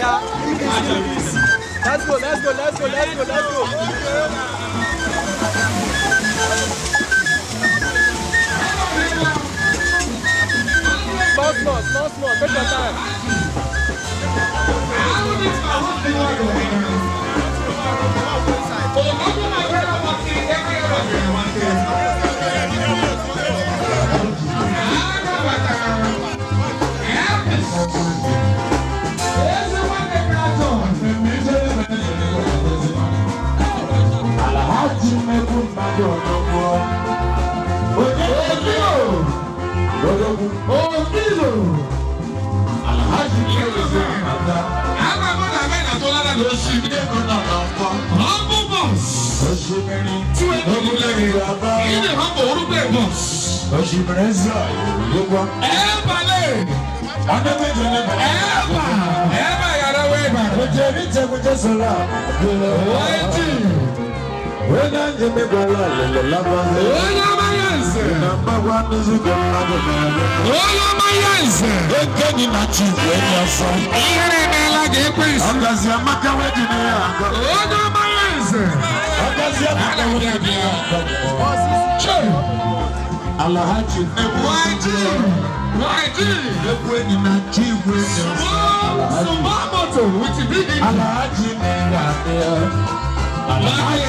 Yeah. Let's go, let's go, let's go, let's go, let's go. Small, small, small, small. Take your time. Alhaji mmegbu mmadụ ọdọgwụ. Onye ego odogwu Okilo. Alhaji Eze Amaka. Ego nọ na nkwọ. Osimiri. Ogunlere Aba. Osimiri Eze Oyigbo. Ọdún méje ní bẹ̀rẹ̀. Ojeri tẹ̀kújẹ́ sọ̀rọ̀. Onye njem gwara lele laba. Namba wa nzuko mmadụ na-eme. Eke ni na chi igwe enyi ọsọ. Ọgazi Amaka wedi na ya agọ. Ọgazi Amaka wedi na ya agọ. Alhaji nnekwu nnekwu enyi na chi igwe enyi ọsọ. Alhaji na-ere adị ya. Alhaji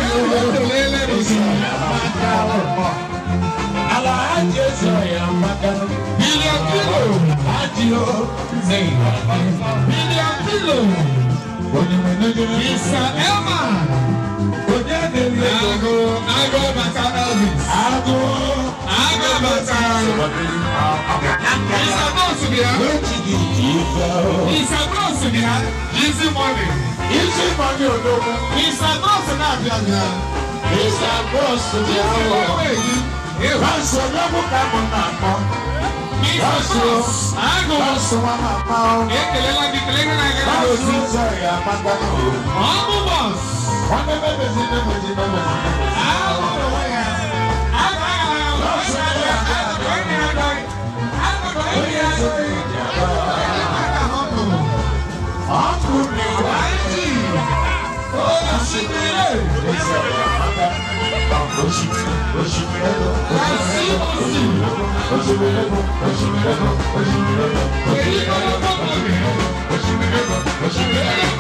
eze Amaka. Alhaji eze Amaka. Alhaji o. Onye nwe Mr. Elma. Onye na-eri ego. Agụ, agụ bata Elvis. Agụ. Agụ bata. Mr. Boss bịa. Ejighị ife o. Mr. Boss bịa. Easy money. Isi mmanụ odogwu. Mr. Boss na-abịa bịa. Mr. Boss bịa o. Báṣọ odogwu ka mụ na-akpọ. Mr. Boss. Agụ. Báṣọ nwa mama o. Ekelela gị, kelee gị na-aga Báṣọ n'ozi. ụzọ ya amaka o. Ọmụ boss. Nwanne mebezi mebezi mebezi mebezi. Agụ onwe ya. Agụ agụ agụ. Agụ onye agụ. Agụ onye agụ. Agụ Ọkụ mmiri. YG. Osimiri. Eze ya amaka. Osimiri, osimiri ego. YCOC. Osimiri ego, osimiri ego, osimiri ego. Osimiri ego, osimiri ego.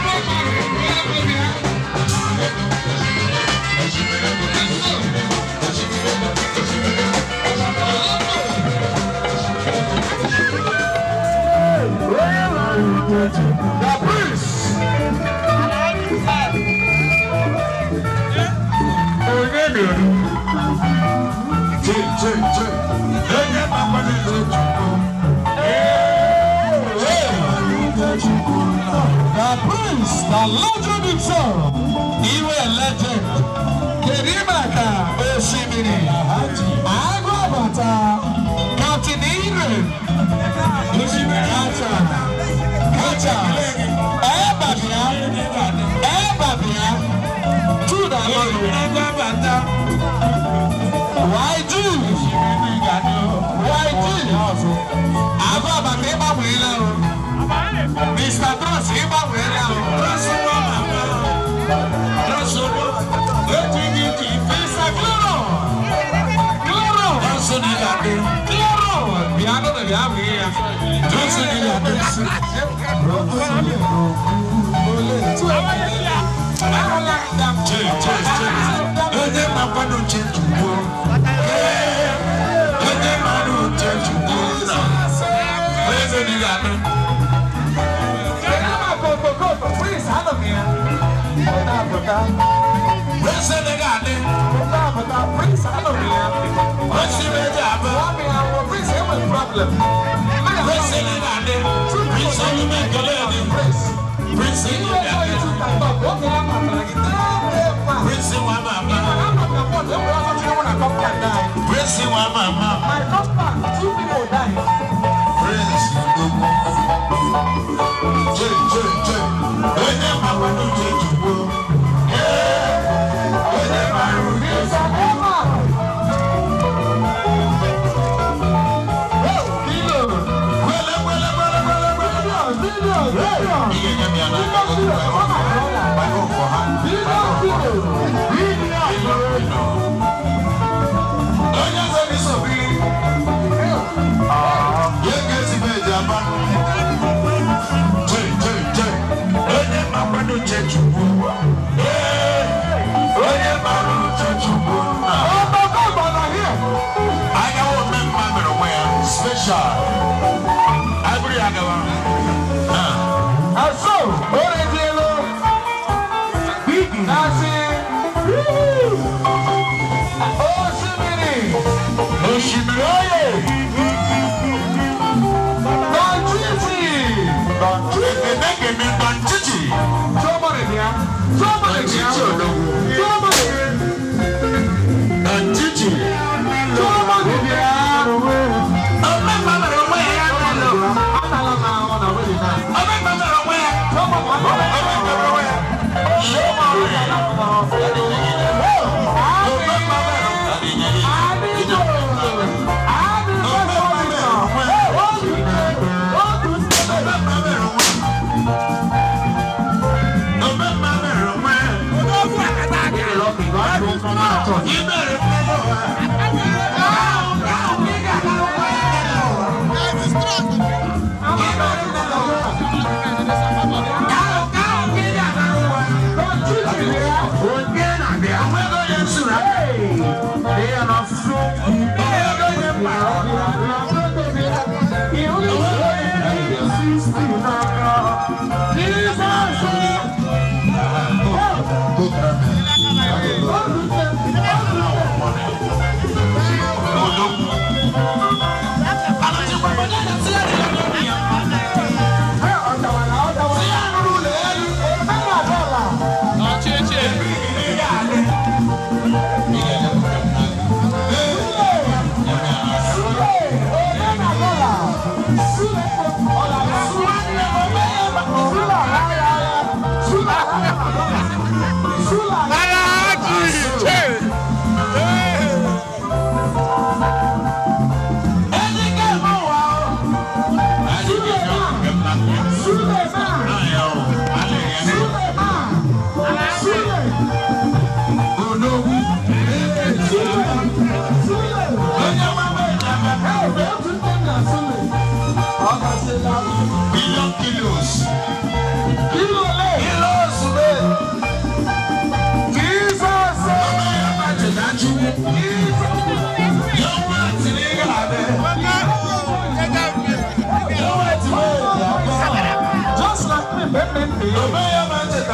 The prince. Onye na-eru. Che, che, che. Onye makwana eze Chukwu. Chukwu nọ. The prince, the legend himself. Iwe legend. Kedu maka osimiri? Agụ abata. Captain Ire. Osimiri Kacha. Kacha. Eba bịa. Eba bịa. Tuda lọrụ. YG. YG. Agụ abata ịgbanweela o. Mr. Truss ịgbanweela o. Trọsụ nwa mama. Trọsụ ejighị ji ife. Mr. Cloro. Cloro. Trọsụ na ga-adị. Cloro. Bịa nụ bịa bụ ya. Trọsụ na ga-adị. Che, che, che. Onye makwana uche Chukwu. Onye mara uche Chukwu nọ. Eze na ga-adị. Prince, anọ m ya. Pụta, pụta. Eze na ga-adị. Pụta, pụta. Prince, anọ m ya. Osimiri abụ. Ọ ya, Prince, enwere problem. Eze na ga-adị. Prince onye ekele dị. Prince. Prince Ihe onye ọjọọ ga-adị. ịtụ ka tọpụ, oge a matara gị, tee mma. Prince nwa mama. Prince nwa mama. My compound, two people died. Prince Ndogwu. Che, che, che. Onye makwana uche Chukwu. Ee, onye mara uche Mr. Emma. Kilo. Kwele, kwele, kwele, kwele, kwele. Billion, billion, billion. Ihe nye m ya n'aka. My own for her. My own for her. Onye ọzọ dị so biri. Ya ga-esi be eji aba. Chei, chei, chei. Onye mmakwado uche Chukwu. Ee, onye mara uche Chukwu nna. Anyanwụ omemma mere onwe ya special. Abụrụ ya gawa. Ah. Osimiri oye. Ekene kene Don Chichi. Don Chichi odogwu. Don Chichi. Omemma mere onwe ya n'ụlọ. Omemma mere onwe ya. Omemma mere onwe ya. Omemma mere Omemma mere onwe ya. Ibere mmadụ ha. Onwego onye nsuru aka. Onwego onye mkpa. Billion kilos. Kilos le. Just like me, baby.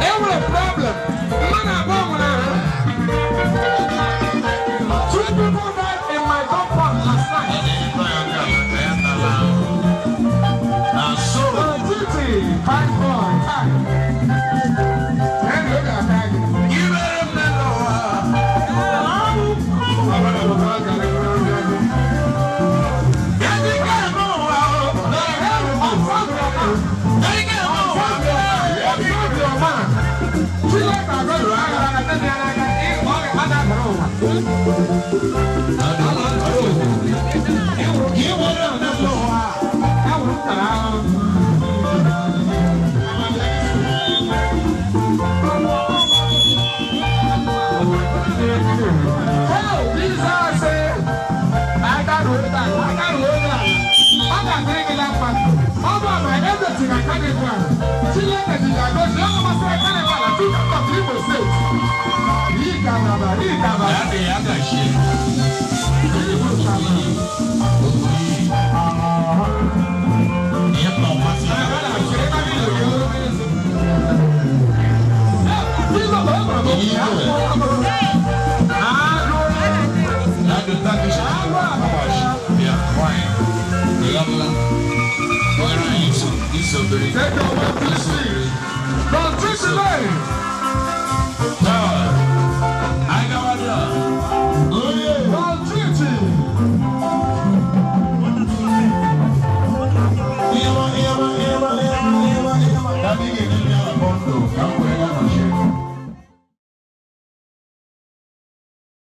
Enwere problem. Mmadụ abụọ nwụrụ ahụ. Two people died in my compound last night. Titi, fine boy, fine. Henry, oge aka gị. Isobiri. Take your one, two,